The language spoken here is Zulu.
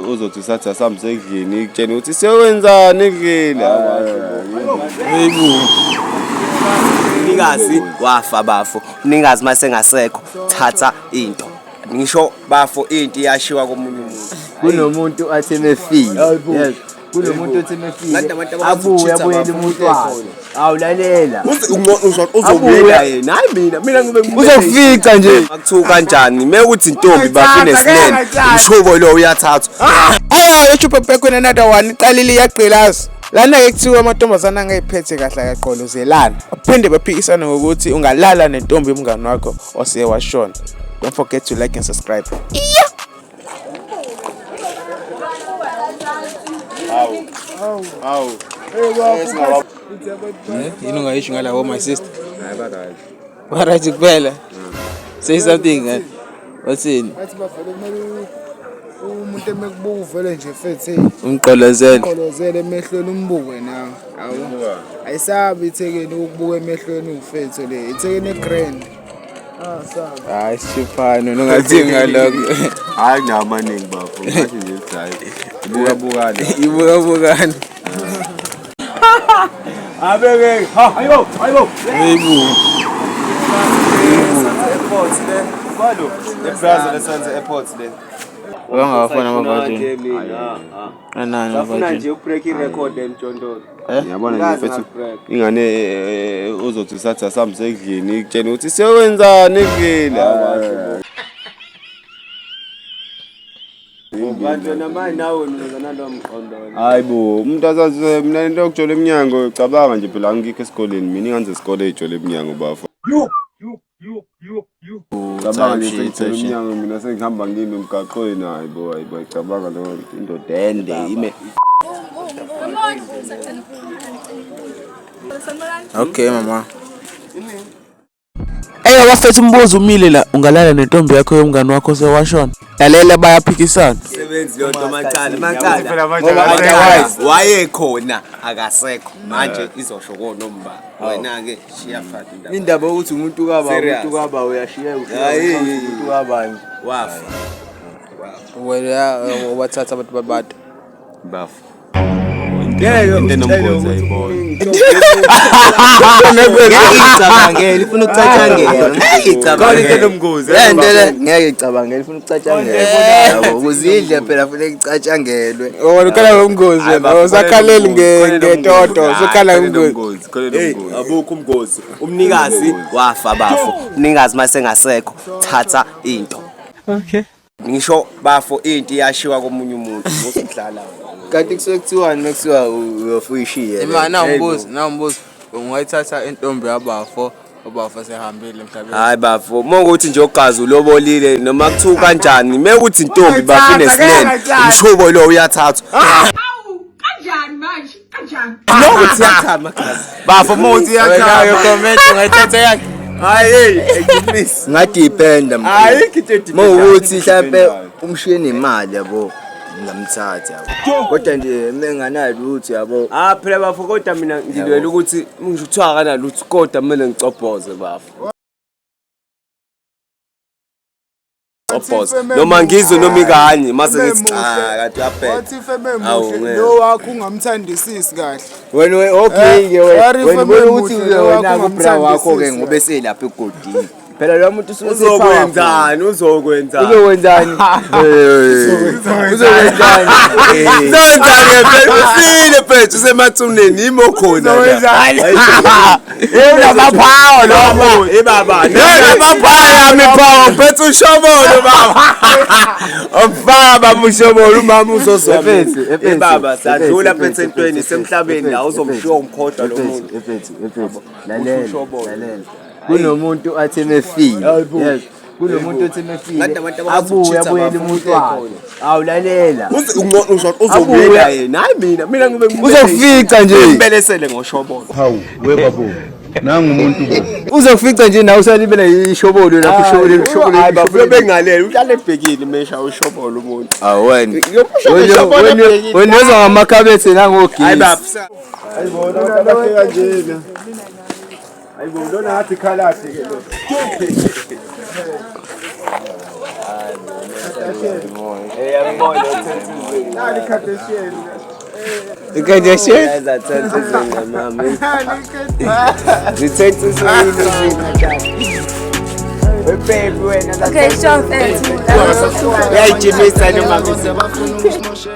Uzothi usathi asambe endlini ikutshena ukuthi siyowenzani endlini. Yebo. Mnikazi wafa bafo. Mnikazi mase ngasekho thatha into. Ngisho bafo into iyashiwa komunye umuntu. Kunomuntu athi emefile. Yes. Kunomuntu othi emefile. Abuye abuyele umuntu wakhe. Awulalela. Uzobuyela yena. Hayi mina, mina ngibe Uzokufica nje. Akuthiwa kanjani? Mekuthi intombi bafine sinene. Umshubo lo uyathathwa. Ayo Chupa back with another one. Iqalile iyagqilaza. Lana ke kuthiwa amantombazana angayiphethe kahle akaqolozelana. Baphinde baphikisane ngokuthi ungalala nentombi yomngani wakho oseye washona. Don't forget to like and subscribe. Hawu. Yini ungayisho ngalawo my sister? Ba right kuphela. Say something. Eh? Wathini? Bathi bavele kumele umuntu emekubuka uvele nje fethe Umqolozele. qolozele emehlweni umbuke nawe yabo ayisabi ithekeni ukubuka emehlweni ufethe le ithekeni egrand ah sabi Hayi sifana ungathini ngalokho. Hayi nawo amaningi bafo. Ngathi nje ukuthi hayi. Ibuka bukana. Ibuka bukana. Abeke. Ha, hayibo, hayibo. Yebo. Airport le. Balo. Ebraza lesenze airport le. Wangawafuna ama-virgin. Anani Safuna ama-virgin. nje ukubreak irecord emjondolo. Ngiyabona nje Ngazi mfethu ngakubreak. ingane uzothi usathi asambe endlini ikutshena ukuthi siyowenzani endlini. Kanti wena manje nawe unikeza nalowo mqondo wena. Hayi bo, umuntu azazi mina into yokujola eminyango cabanga nje phela angikho esikoleni mina ingane zesikole ejola eminyango bafo. Cabanga nje Type shit, sengijola type shit. eminyango mina sengihamba ngimi emgaqweni hayi bo hayi bo cabanga leyo nto indoda ende ime Okay mama. Eyo bafethu umbuzo umile la ungalala nentombi yakho yomngani wakho osewashona. Lalela bayaphikisana. Sebenzi leyo nto macala macala. Phela manje Ngoba akasekho. otherwise wayekhona akasekho. Manje izosho konomba. Wena ke shiya faka indaba. Indaba yokuthi umuntu kaba Serious. umuntu kaba uyashiya Hayi. umuntu kabani. Wafa. Wena wathatha abantu babantu. bafo. Ngeke Into enomgozi ayibona. Ngeke icabangele ifuna ukucatshangelwa. Ngeke Khona into icabangele. enomgozi. Le nto le ngeke icabangele ifuna ukucatshangelwa. Yabo ukuze idle phela funeka icatshangelwe. Wena ukhala ngomgozi wena usakhaleli ngetoto usukhala ngomgozi. Khona Hey, nomgozi. abukho umgozi. Umnikazi wafa bafo. Umnikazi mase ngasekho thatha into. Okay. Ngisho bafo into iyashiwa komunye umuntu. Usudlala wena. Kanti kusuke kuthiwani mekuthiwa uyofuyishiye. Ima na umbuzo, na umbuzo. Ungayithatha intombi yabafo, ubafo sehambile emhlabeni. Hayi bafo, mongukuthi nje ugazi ulobolile noma kuthiwa kanjani, mekuthi intombi bafine sinene, umshubo lo uyathathwa. Kanjani manje? Kanjani? Nokuthi iyathama gazi. Bafo mongukuthi Wena iyathama. yo comment ungayithatha yakhe. Hayi hey, please. Ngadependa Hayi into mawukuthi mhlambe umshiye nemali yabo ngamthatha yabo. Kodwa nje menganalo lutho yabo. Ah phela bafo kodwa mina ngilwela ukuthi ngisho kuthiwa akanalutho kodwa kumele ngicobhoze bafo. Cobhoze. Noma ngizwe noma ikanye mase ngithi cha kanti uyabheda. wathi ifeme Awu, muhle ngeke. lo wakho ungamthandisisi kahle Wena okay ke Eh, wena what if wena ubona ukuthi emuhle lo wena wakho kubra wakho ke ungamthandisisi ngoba eselapha egodini. Phela lo muntu usuke Uzokwenzani? Uzokwenzani? Uzokwenzani? Uzokwenzani? Uzokwenzani phela ufile mfethu usemathuneni yimo khona. Uzokwenzani? Unamaphawa lo. Eh baba, unamaphawa yami phawa uphethe ushobolo baba. Umfaka baba ushobolo umama uzozwa. Efethu, efethu, Eh baba, sadlula efethu, phethe entweni efethu, semhlabeni la efethu, uzomshiya umkhohlwa lo muntu. Efethu, efethu. Lalela, Ushobolo. lalela. Kunomuntu athi emefile. Yes. Kunomuntu othi emefile. Kanti abantu abakwazi Abuye ukucheat-a abuyele bafuna umuntu into wakhe. Awulalela. Uzobuyela yena. Hayi mina, mina ngibe Uzokufica nje. Ngibelesele ngoshobolo. Hawu, webabo. Nangu umuntu bo. Uzokufica nje nawe usalibele ishobolo lapho ushobolo ushobolo. Hayi bafuna bengalele, uhlale ebhekile mesha ushobolo umuntu. Awu wena. Yomusha ushobolo ebhekile. Wena uzwa ngamakhabethe Hayi nangogesi. baba. Ayibona abantu kanjena. Hayibo lona ngathi khaladi ke lo. Eyabona Nali Kardashian. Kardashian? Mama. Zithethiswe yini? Baby wena. Okay, sure, thanks. Uyayijimisa noma Bafuna ukusimosha.